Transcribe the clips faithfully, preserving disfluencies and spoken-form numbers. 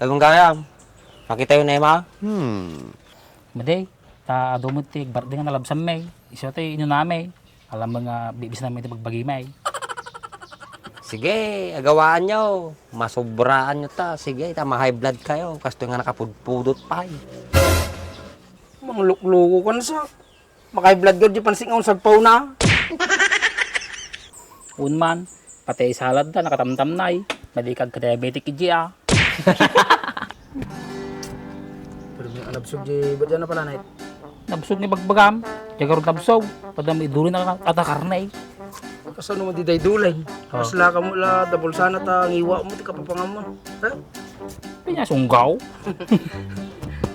Lagun gayam. Makitayo, Nema? Hmm. Madi, ta adu met ti birthday nga nalabsanmi. Isu ti inunami. Alam mo nga, bibisnami ti bagbagimi. Sige, agawaanyo. Masubraanyo ta. Sige, ta ma-high blood kayo. Kastoy nga nakapudpudot pay. Manglukluko kan sa. Maka-high blood ka, di pansin nga unsagpawna. Wen man, pati salad da, nakatamtamnay. Madi ka agka-diabetic idi, ah. Pero may nabsog di, ba't yan na pala, Nay? Nabsog nga ibagbagam. Diak ngarud nabsog. Pada may duri na kata karne. Kasano mo di daydulen? Oh. Kasla ka mo la, dabulsana ta, ngiwa mo, ti kapapangan mo. Ha? Pinasunggaw.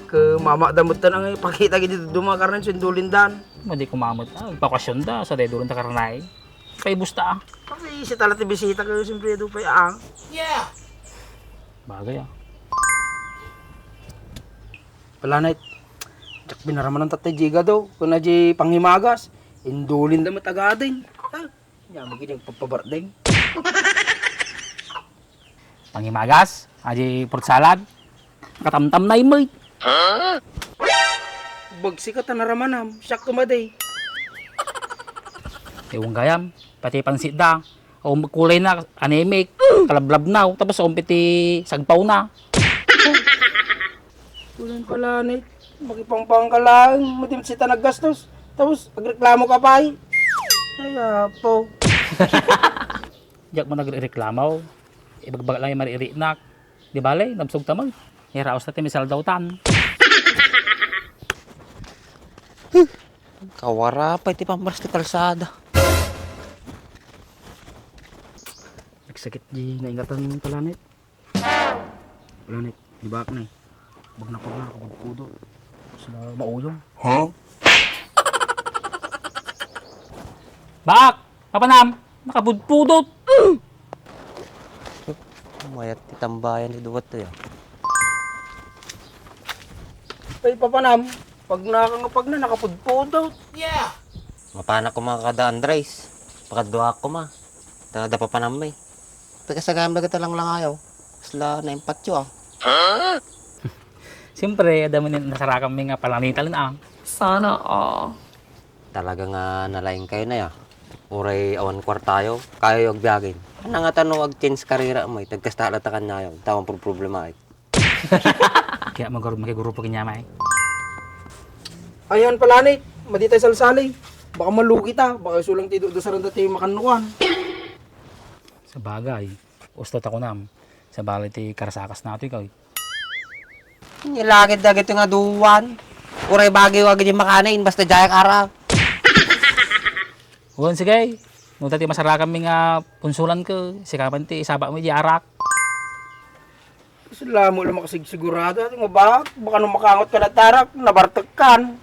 Ke mama da met ta nang ipakita gidi duma karne, sindulindan. Madi kumamet, ah, bakasyon da, sa daydulen ta karne. Kay busta, ah. Kasi si tala ti bisita kayo, siyempre, adu pay, ah. Yeah. Bagay, ah. Pala, Nay, diak pinaramanan tatay Jiga daw, kuna di panghimagas, indulin da met agadin. Ha? Nya, magiging pagpabardeng. Pangimagas, adi fruit salad. Katamtam na imay. Bagsika ta naramanam, siak kumadi. Ewan gayam, pati pansit da. O, kulay na, anemic, kalablabnaw, tapos umpit ti sagpaw na. Kunan pala, Nick. Makipangpang ka lang, madi met sita naggastos. Tapos, agreklamo ka pay. Ay, apo. Diak man nagreklamo. Ibagbag lang yung maririnak. Di bale, nabsog ta man. Iraos na ti misaldawtan. Kawara pay ti pambaras ti kalsada. Nagsakit di naingatan pala, Nick. Wala, Nick. Di ba, Nick? Bag na pag nakapudpudot. Sila mauyong. Huh? Bak! Papanam! Nakapudpudot! Mayat ti tambayan ti duwat to, ya. Ay, papanam, pag nakangapag na, nakapudpudot. Yeah! Mapanak ko mga kada Andres. Pakadua ko ma. Ta, da papanam, eh. Pagkasagayam dagiti langlangayo, kasla naimpatyo, ah. Siyempre, adda man nasarakanmi nga pananitalin, ah. Sana all. Talaga nga nalaing kayo na, ya. Uray awan kwartayo, kayo agbiagin. Ano nga tano ag-change karera mo, itagkasta la ta kanyayo, tawang problema, eh. Kaya magurog makigurupo kanya, may. Ayan pala, Nick. Madi tayo salsali. Baka malugi ta. Baka isulang ti do-, dusaranda ti makannuan. Sabagay. Usto ta kunam. Sabali ti karasakas nato ikaw. Nilagid dagiti nga duwan. Uray bagay wagi di makanain. Basta jayak ara. Wen, sige. Nunta ti masarakanmi nga punsulan ko, sika man ti isaba mo di arak. Sila mo lang makasigsigurado. Ati mo ba? Baka nung makangot ka na tarak, nabartek kan.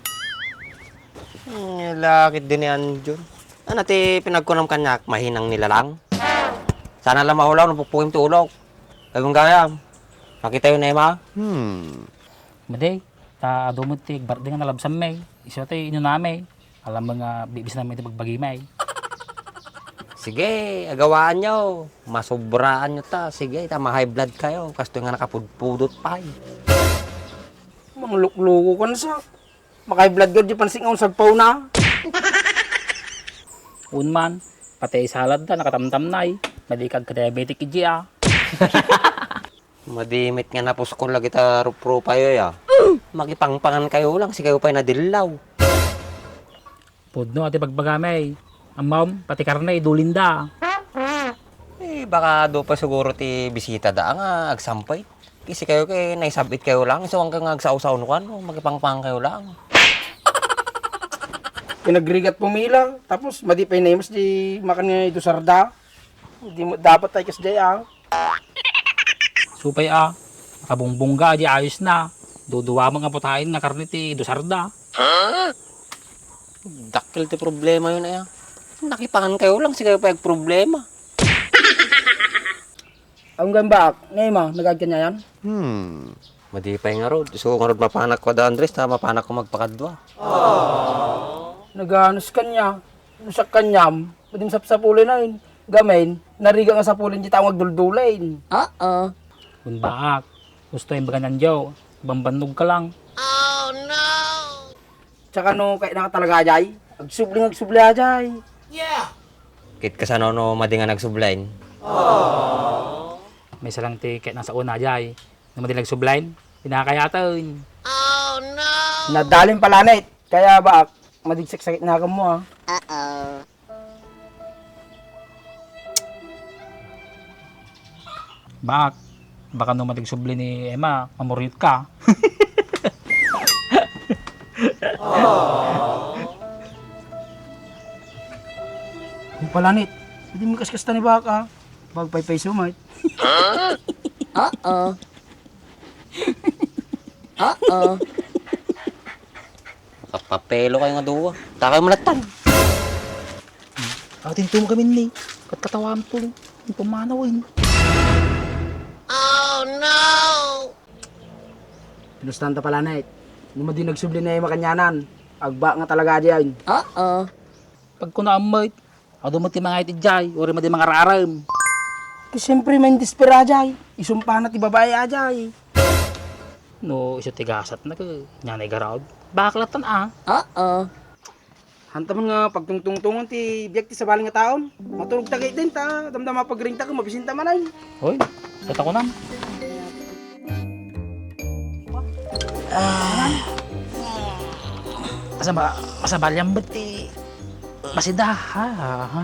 Hmm, lakit din ni Anjon. Ano ti pinagkunam kanyak? Mahinang nilalang? Sana lang maulaw, napukpukim ti ulok. Kay kung gayam, makita yun na ima? Hmm. Madi, ta adu met ti birthday nga nalabsanmi. Isu ti inunami. Alam mo nga, bibis namin iti bagbagi, may. Sige, agawaan nyo. Masobraan nyo ta. Sige, ta ma-high blood kayo. Kastoy nga nakapudpudot pay. Manglukluko kan sa. Maka-high blood ka, di pansin nga unsagpaw na. Wen man, pati salad da, nakatamtam na, eh. Madi ka agka-diabetic, iji, ah. Madimit nga napuskol lagi ta ruprupayo ya. Makipangpangan kayo lang, sikayo pa'y nadillaw. Pudno ati bagbagami. Ammom, pati karne, idulinda. Eh, baka do pa siguro ti bisita da nga agsampay. Kasi kayo kay naisabit kayo lang, so hanggang agsausaw no kan, makipangpangan kayo lang. Pinagrigat pumila, tapos madi pa inemas di makan nga idusarda. Di mo, dapat tayo kasjay, ah. Supay, ah. Nakabungbungga, di ayos na. Duduwa mo nga putaen nga karne ti idusarda. Dakkel ti problema yun, eh. Nakipangan kayo lang, sige pa yung problema. Ang gambak, ngayon mo, nagagkanyayan? Hmm. Madipay nga rod. So, nga rod mapanak ko da, Andres, ta mapanak ko magpakadwa. Naganos kanya, nusak kanyam, pwede sapsapulin na yun. Gamin, nariga nga sapulin di tao agduldulin. Oo. Kun baak, Gusto yung bagan yan, Joe. Bambannog ka lang. Tsaka no, kaya na ka talaga, Jay. Agsubli, agsubli, Jay. Ket kasano no madi nga nagsublain? May isa lang ti ket nasa una, Jay. No madi nagsublain, pinakayatan. Nadalin pala, net. Kaya ba, madigsakit na mo, ah. Bak, baka no madigsubli ni Emma, mamuriot ka. Ang palanit, hindi mo kaskasta ni Bak, ah. Bagpaypay sumait. Oo. Oo. Makapapelo kayo nga duwa. Takay malatan. Atin tum kami ni. Katkatawa mo tuloy. Ang pumanaw, eh. Pinustan ta pala, Net. Nung madi nagsubli na yung makanyanan, agba nga talaga diyan. Oo. Pagkunaan mo, adu met ti mangayat idiay, uray madi mangararem. Ti siyempre, maindespera diay. Isumpana ti babae a diay. No, isu ti gasat na ka, nya na igaraw. Baklatan, ah. Oo. Hantaman nga pagtungtungtungan ti biag ti sabali nga taon. Maturog ta kay din ta, damdama pagring ta ka, mabisin ta manay. Hoy, sa takunan. Ah. Asa ba, masabalian ba ti masida, ha? Ha?